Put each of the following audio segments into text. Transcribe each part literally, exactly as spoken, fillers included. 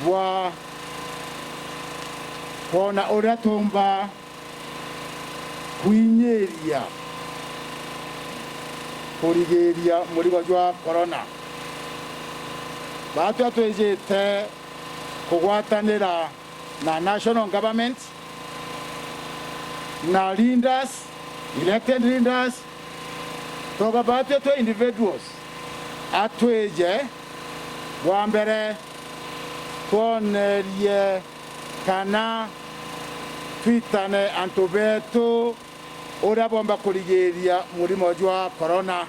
bwa kwona uria tuumba kwinyiria kurigiria murigo jwa corona. Baatwi twijite kugwatanira na national government, na leaders, elected leaders, toba baatwi twi individuals, atwije bwa mbere twonerie kana twitane antu beetu uria boomba kurigiria murimo jwa corona.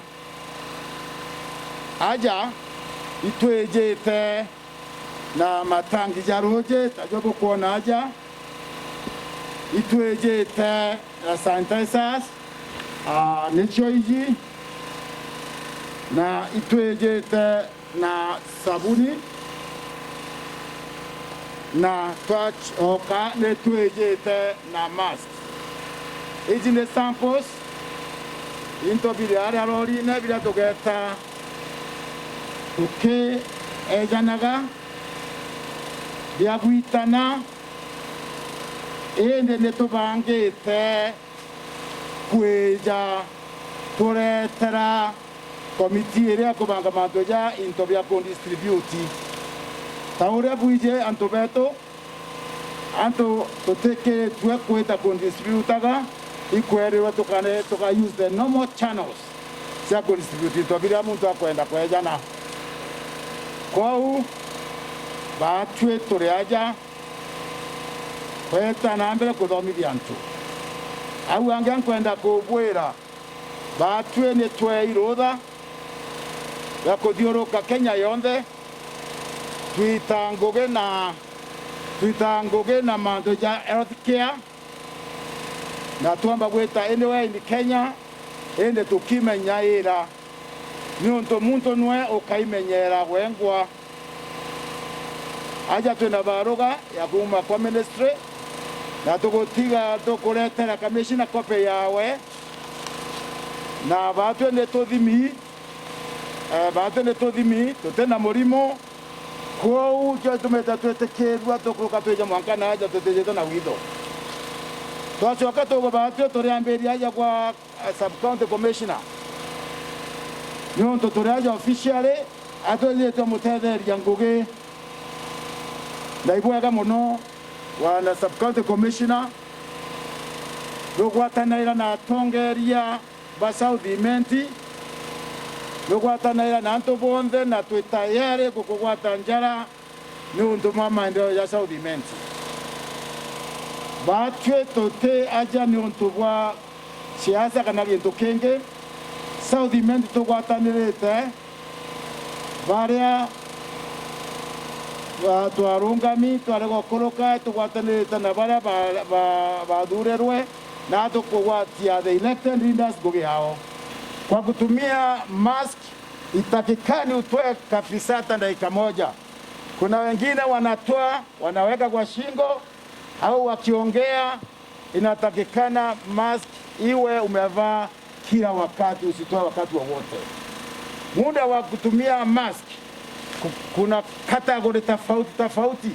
Aja itwijite na matangi ja ruuji, tajo bukwona aja, itwijite na sanitizers, aa, nicio iji, na itwijite na sabuni, na twacoka nitwijite na mask. Iji ni samples into biri aria rorine, biria tugeeta tukiejanaga bia gwitana, indi nitubangite kwija turetera komiti iria ikubanga mantu ja into bia kudistribute. Ta uria bwiji antu beetu, antu tutikiritue kwita kudistributaga, ikwerirwe tukane, tuka use the normal channels cia kudistribute into biria muntu akwenda kwejana. Kwou, baatwi turi aja kweta na mbere kuthomithia antu. Au angi nkwenda kubwira, baatwi ni twei rutha rwa kuthiuruka Kenya yonthe, twita ngugi na, twita ngugi na mantu ja health care, na twamba gwita anywhere in Kenya, indi tukimenyaira, niuntu muntu nwe ukaimenyera wengwa. Aja twina baruga ya kuuma kwa ministry, na tugutiga tukuretera commissioner copy yawe, na baatwi ni tuthimi, eh, baatwi ni tuthimi, tutina murimo, kwou kio gitumite twitikirua tukuruka twije mwanka na aja tutijite na witho. Twacoka tugo baatwi turiambiria aja kwa a sub-county commissioner, niuntu turi aja officially, atwithitwe mutetheria ngugi. Na ibwega mono, bwana sub-county commissioner, nugwatanaira na atongeria ba South Imenti, nugwatanaira na antu bonthe, na twi tayari gukugwata njara niuntu bwa maendeleo ja South Imenti. Baatwi tuti aja niuntu bwa siasa kana gintu kingi. South Imenti tugwatanirite baria ba-, twarungami twari gukuruka, tugwatanirite na baria ba-, ba-, bathurirwe, na tukugwatia the elected leaders ngugi yao. Kwa kutumia mask, itakikani utoe kabisa hata dakika moja. Kuna wengine wanatoa, wanaweka kwa shingo, au wakiongea, inatakikana mask iwe umevaa kila wakati, usitoe wakati wowote. Muda wa kutumia mask, ku-, kuna category tofauti tofauti.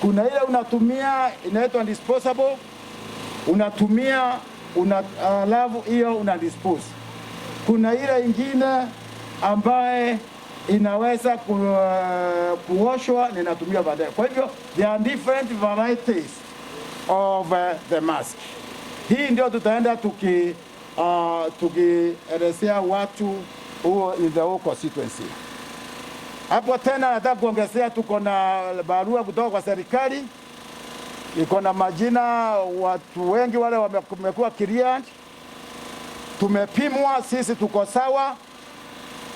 Kuna ile unatumia inaitwa disposable, unatumia, una-, alafu hiyo una dispose. Kuna ile ingine ambaye inaweza ku-, kuoshwa na inatumia baadaye. Kwa hivyo, there are different varieties of, uh, the mask. Hii ndio tutaenda tuki-, uh, tukielezea watu huo in the whole constituency. Hapo tena nataka kuongezea, tuko na barua kutoka kwa serikali, iko na majina, watu wengi wale wamekuwa cleared, tumepimwa, sisi tuko sawa,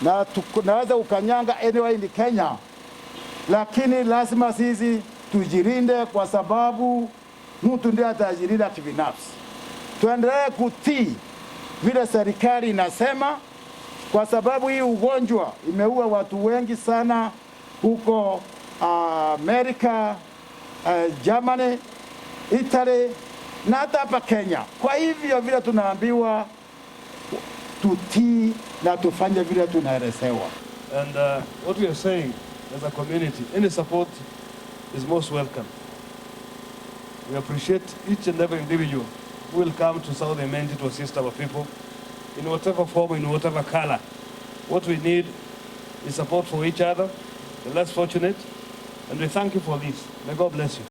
na tuko-, naweza ukanyanga anywhere in Kenya, lakini lazima sisi tujilinde, kwa sababu mtu ndiye atajilinda kibinafsi. Tuendelee kutii vile serikali inasema, kwa sababu hii ugonjwa imeua watu wengi sana huko, ah, Amerika, eh, Germany, Italy, na hata hapa Kenya. Kwa hivyo vile tunaambiwa, tutii na tufanye vile tunaelezewa. And, uh, what we are saying as a community, any support is most welcome. We appreciate each and every individual who will come to South Imenti to assist our people in whatever form, in whatever color. What we need is support for each other, the less fortunate, and we thank you for this. May God bless you.